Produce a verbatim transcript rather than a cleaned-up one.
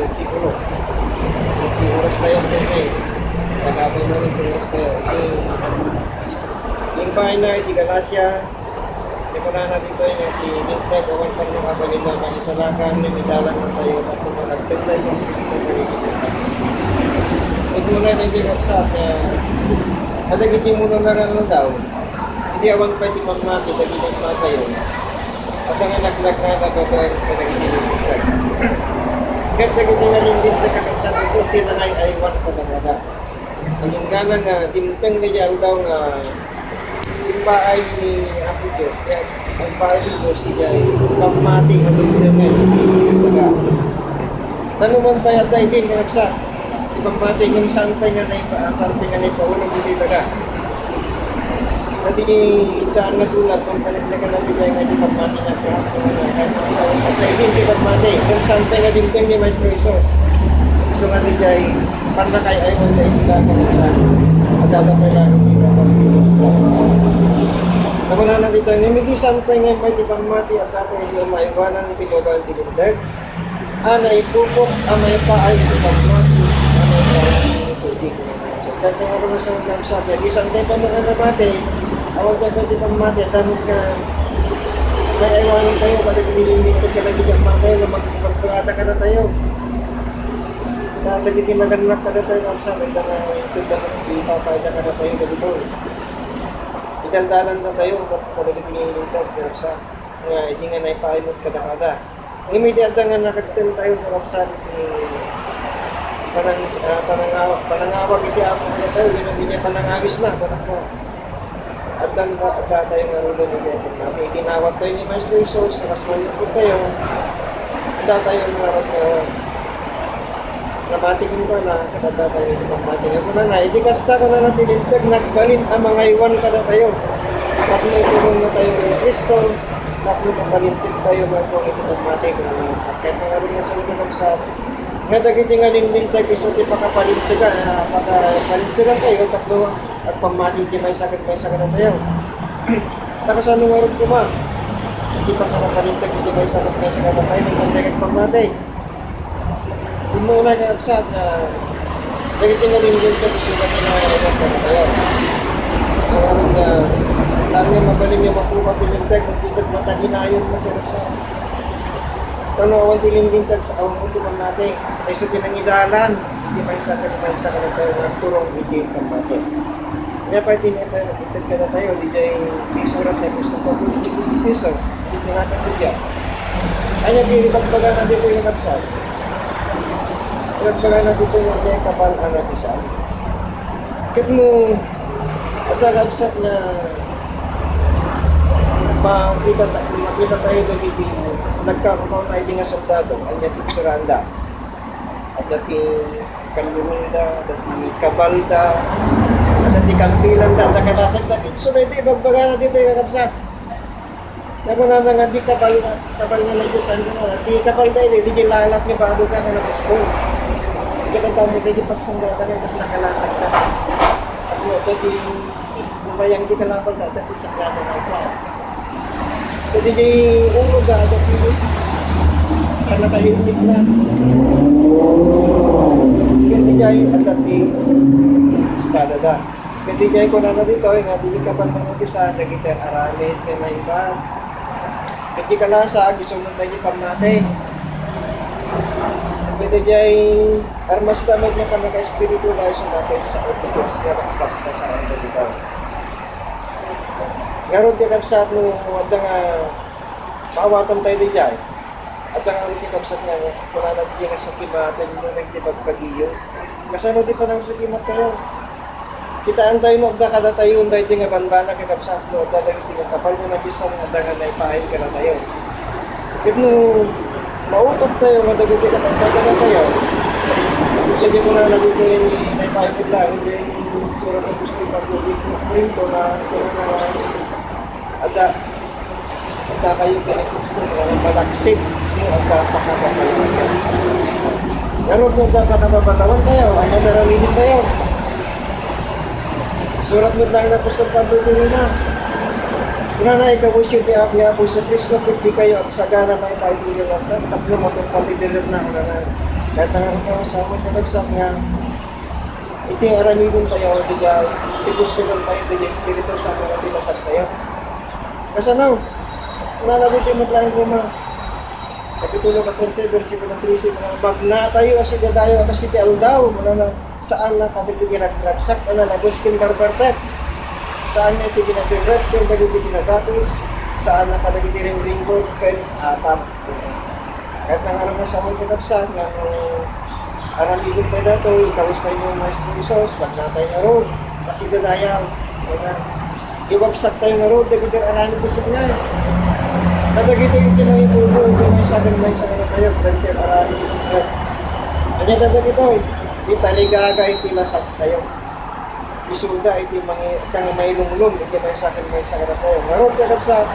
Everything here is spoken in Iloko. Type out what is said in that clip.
bersikulo. Iti oras tayo, iti, tagabay mo iti oras tayo. Iti, iti bahay na iti Galacia, iti kunana dito nga iti Linteg, awan pay no kabalin a mangisalakan, nga idalan na tayo, tapno managteng tayo ken Cristo iti Linteg. Iti kunana iti Kapsat, nga adda iti muna nga daw, iti awan pay ti pammati, dagiti immatayo. Adda nga nagnagnaga babaen kadagiti Linteg. Ket dagiti nalinteg a Kapsat, isu ti nangay-aywan kadagada. Agingga nga dimteng daydi aldaw nga imbaay ni Apo Dios, ket imbaay ni Dios idiay pammati nga dimtengen. Baga, nano man pay adda idi nga Kapsat, ti pammati ngem saan pay nga naipa-, saan pay nga naipaulog iti daga. Dagiti intaan nga tulag, kumpara nga kanabigay nga di pagmati nga agpahapon nga agpahapon. Sa iti pagmati, ken saan pay nga dimteng ni Maestro Jesus. Isu nga diay pannakay-aywan nga iti daga. Adada pay lang iti daga. Nakunana dita, ngem idi saan pay nga immay ti pagmati, adda tayo iti maaywanan iti babaen ti Linteg. A naipupot a maipaay iti pagmati a maipaay iti tubig. Ket no sa unang sabi, di saan tayo pay nga namati, awan tayo pwede pagmati, adda met nga naiaywanan tayo, kadagiti linteg kadagiti immatayo nga mag-, magpakada kadatayo. Ta dagiti nagannak kadatayo, nga sa, adda nga ited a ipapayda kadatayo dagitoy. Idaldalan datayo, kadagiti linteg, nga sa, nga idi nga naipaay met kadakada. Ngem idi adda nga nakagtem tayo nga Kapsat iti panang-, ah, panangaw-, panangawag iti Apo kadatayo, wenno iti panangawisna, kunana, adda, adda tayo ngaruden iti pagmati. Iti inawat tayo ni Maestro Jesus, kas malungkot tayo, adda tayo ngarud nga namati kenkuana, ket adda tayo iti pagmati. Kunana, iti kasta, kunana, ti Linteg nagbalin a mangaywan kadatayo. Tapno iturongna tayo ken Cristo, tapno mapalinteg tayo nga agguray iti pagmati, kunana. Ket ngarud nga sa unang Kapsat, nga dagiti nga linteg isu ti pakapalintegan, ah, pakapalintegan tayo, tapno agpammati iti maysa ket maysa kadatayo. Ta kasano ngarud koma iti pakapalintegan iti maysa ket maysa kadatayo, maysa ket pagmati? Iti unay nga Kapsat nga dagiti nga linteg ket isu nga ti nangayaywan kadatayo. So, nga saan nga mabalin nga makuha ti linteg, mabigat mataginayon na ti Kapsat. Tano awan ti linteg sa awan mo ti pagmati. Isu ti nangidalan iti maysa ket maysa kadatayo nga agturong iti pagmati. Ania pay ti naipaay-, ited kadatayo, diay isurat ni apostol Pablo iti Efeso, iti nagan ti Dios. Ania ti ibagbagana ditoy nga Kapsat? Ibagbagana ditoy nga diay kabal a nabisan. Ket no adda Kapsat nga makita ta-, makita tayo dagiti nagkakukaw na idi nga soldado, ania ti itsuranda? Adda ti kalurongda, adda ti kabalda, adda ti kampilanda, adda kalasagda. Isu daytoy ibagbagana ditoy nga Kapsat. Nakunana nga di kabal, kabal nga nagbisan, ti kabalda idi, di lalat nga bado ka nga napusko. Ket adda met daydi pagsanggata nga kas nakalasagda. Adda ti bumayang ti kalaban, adda ti sanggata nga ita. Ket diay ulo da, adda ti pannakahilmit na. Ket diay adda ti espada da. Ket diay kunana ditoy nga dili kabal nga nabisan dagiti aramid ken naimbag. Ket ti kalasag, isu met daydi pammati. Ket diay armas da met nga pannakaespiritu da isu daytoy sa Efeso nga nakapaspasaanto ditoy. Ngarud ti Kapsat no adda nga maawatan tayo diay. Adda ngarud ti Kapsat nga kunana diay nga sukimaten no dagiti bagbagiyo. Kasano ti panangsukimat tayo? Kitaan tayo no adda kadatayo daytoy nga banbanag nga Kapsat no adda dagiti nga kabal nga nabisan nga adda nga naipaay kadatayo. Ket no mautot tayo nga dagiti kabal kadatayo, sadi kunana ditoy naipaay met laeng diay surat ni apostol Pablo iti Corinto nga, nga adda, Dakayo ken ni Cristo, nga malaksid, no, agka pakapapalawan. Ngarud, no, agka pakapapalawan tayo, ania ti aramiden tayo? Surat met laeng ni apostol Pablo iti Roma. Kunana, ikawesyo ti Apo, ni Apo Jesu-Cristo, ket dikayo agsagana maipaay ti inyo nasat, tapno matungpal ti birbirna, kunana. Ket nangarud, no, sa amin, kakabsat, nga iti aramiden tayo, iti, iti pusoen tayo, iti Espiritu Santo, iti nasat tayo. Kasano? Kunana ditoy met laeng Roma, Kapitulo katorse, bersikulo trese, kunana, "Magnatayo a sidadayaw a kas iti aldaw," kunana, "saan a kadagiti ragragsak a nalabes ken barbartek, saan a iti kinatirrek ken dagiti kinadakes, saan a kadagiti ringringgor ken atap." Ket nangarud, no, sa amin, kakabsat, nga no aramiden tayo daytoy, ikawes tayo ni Maestro Jesus, magnatayo ngarud a sidadayaw. Kunana, ibagsak tayo ngarud dagiti aramid ti sipnget. Kadagitoy iti mangitudo iti maysa ken maysa a tayo, dagiti aramid ti sipnget. Ania dagitoy? Iti taligaga iti nasat tayo. Isuda iti mangi-, iti mailunglung iti maysa ken maysa a tayo. Ngarud, kakabsat,